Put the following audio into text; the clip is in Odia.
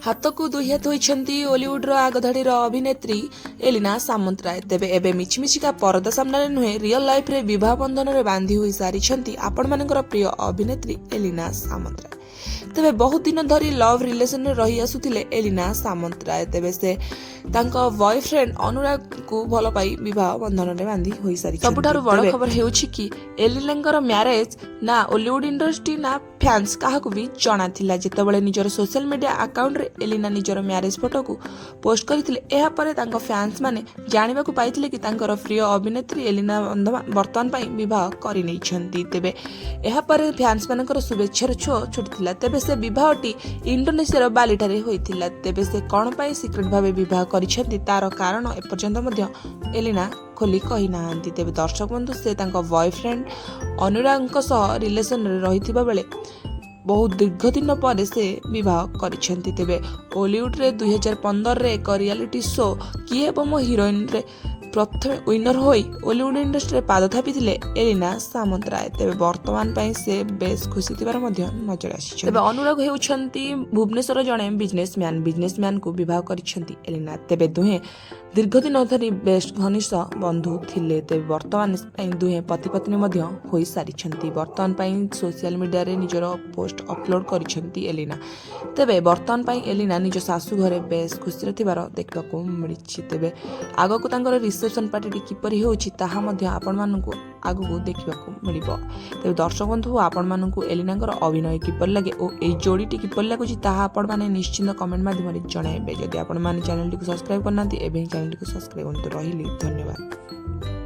ହାତକୁ ଦୁଇ ହାତ ହୋଇଛନ୍ତି ଓଲିଉଡର ଆଗଧାଡ଼ିର ଅଭିନେତ୍ରୀ ଏଲିନା ସାମନ୍ତରାୟ। ତେବେ ଏବେ ମିଛିମିଛିକା ପରଦା ସାମ୍ନାରେ ନୁହେଁ, ରିଅଲ ଲାଇଫରେ ବିବାହ ବନ୍ଧନରେ ବାନ୍ଧି ହୋଇ ସାରିଛନ୍ତି ଆପଣମାନଙ୍କର ପ୍ରିୟ ଅଭିନେତ୍ରୀ ଏଲିନା ସାମନ୍ତରାୟ। ତେବେ ବହୁତ ଦିନ ଧରି ଲଭ୍ ରିଲେସନରେ ରହି ଆସୁଥିଲେ ଏଲିନା ସାମନ୍ତରାୟ। ତେବେ ସେ ତାଙ୍କ ବୟଫ୍ରେଣ୍ଡ ଅନୁରାଗଙ୍କୁ ଭଲ ପାଇ ବିବାହ ବନ୍ଧନରେ ବାନ୍ଧି ହୋଇସାରିଛନ୍ତି। ସବୁଠାରୁ ବଡ଼ ଖବର ହେଉଛି କି ଏଲିନାଙ୍କର ମ୍ୟାରେଜ ନା ଓଲିଉଡ ଇଣ୍ଡଷ୍ଟ୍ରି ନା ଫ୍ୟାନ୍ସ କାହାକୁ ବି ଜଣାଥିଲା। ଯେତେବେଳେ ନିଜର ସୋସିଆଲ ମିଡିଆ ଆକାଉଣ୍ଟରେ ଏଲିନା ନିଜର ମ୍ୟାରେଜ ଫଟୋକୁ ପୋଷ୍ଟ କରିଥିଲେ, ଏହାପରେ ତାଙ୍କ ଫ୍ୟାନ୍ସ ମାନେ ଜାଣିବାକୁ ପାଇଥିଲେ କି ତାଙ୍କର ପ୍ରିୟ ଅଭିନେତ୍ରୀ ଏଲିନା ବର୍ତ୍ତମାନ ପାଇଁ ବିବାହ କରିନେଇଛନ୍ତି। ତେବେ ଏହାପରେ ଫ୍ୟାନ୍ସ ମାନଙ୍କର ଶୁଭେଚ୍ଛାର ଛୁଅ ଛୁଟିଥିଲା। ତେବେ ସେ ବିବାହଟି ଇଣ୍ଡୋନେସିଆର ବାଲିଠାରେ ହୋଇଥିଲା। ତେବେ ସେ କ'ଣ ପାଇଁ ସିକ୍ରେଟ ଭାବେ ବିବାହ କରିଛନ୍ତି, ତାର କାରଣ ଏପର୍ଯ୍ୟନ୍ତ ମଧ୍ୟ ଏଲିନା ଖୋଲି କହିନାହାନ୍ତି। ତେବେ ଦର୍ଶକ ବନ୍ଧୁ, ସେ ତାଙ୍କ ବୟଫ୍ରେଣ୍ଡ ଅନୁରାଗଙ୍କ ସହ ରିଲେସନରେ ରହିଥିବା ବେଳେ ବହୁତ ଦୀର୍ଘ ଦିନ ପରେ ସେ ବିବାହ କରିଛନ୍ତି। ତେବେ ଓଲିଉଡରେ 2015ରେ ଏକ ରିଆଲିଟି ଶୋ କିଏ ହେବ ମୋ ହିରୋଇନରେ ପ୍ରଥମେ ୱିନର ହୋଇ ଓଲିଉଡ ଇଣ୍ଡଷ୍ଟ୍ରିରେ ପାଦ ଥାପିଥିଲେ ଏଲିନା ସାମନ୍ତରାୟ। ତେବେ ବର୍ତ୍ତମାନ ପାଇଁ ସେ ବେଶ ଖୁସି ଥିବାର ମଧ୍ୟ ନଜର ଆସିଛି। ତେବେ ଅନୁରାଗ ହେଉଛନ୍ତି ଭୁବନେଶ୍ୱର ଜଣେ ବିଜନେସମ୍ୟାନ। ବିଜନେସମ୍ୟାନକୁ ବିବାହ କରିଛନ୍ତି ଏଲିନା। ତେବେ ଦୁହେଁ ଦୀର୍ଘ ଦିନ ଧରି ବେଶ ଘନିଷ୍ଠ ବନ୍ଧୁ ଥିଲେ। ତେବେ ବର୍ତ୍ତମାନ ପାଇଁ ଦୁହେଁ ପତି ପତ୍ନୀ ମଧ୍ୟ ହୋଇସାରିଛନ୍ତି। ବର୍ତ୍ତମାନ ପାଇଁ ସୋସିଆଲ ମିଡିଆରେ ନିଜର ପୋଷ୍ଟ ଅପଲୋଡ କରିଛନ୍ତି ଏଲିନା। ତେବେ ବର୍ତ୍ତମାନ ପାଇଁ ଏଲିନା ନିଜ ଶାଶୁ ଘରେ ବେଶ ଖୁସିରେ ଥିବାର ଦେଖିବାକୁ ମିଳିଛି। ତେବେ ଆଗକୁ ତାଙ୍କର ରିସେପସନ ପାର୍ଟିଟି କିପରି ହେଉଛି, ତାହା ମଧ୍ୟ ଆପଣମାନଙ୍କୁ ଆଗକୁ ଦେଖିବାକୁ ମିଳିବ। ତେବେ ଦର୍ଶକ ବନ୍ଧୁ, ଆପଣମାନଙ୍କୁ ଏଲିନାଙ୍କର ଅଭିନୟ କିପରି ଲାଗେ ଓ ଏଇ ଯୋଡ଼ିଟି କିପରି ଲାଗୁଛି, ତାହା ଆପଣମାନେ ନିଶ୍ଚିତ କମେଣ୍ଟ ମାଧ୍ୟମରେ ଜଣାଇବେ। ଯଦି ଆପଣମାନେ ଚ୍ୟାନେଲଟିକୁ ସବସ୍କ୍ରାଇବ୍ କରିନାହାନ୍ତି, ଏବେ ହିଁ ଚ୍ୟାନେଲଟିକୁ ସବସ୍କ୍ରାଇବ୍ କରନ୍ତୁ। ରହିଲି, ଧନ୍ୟବାଦ।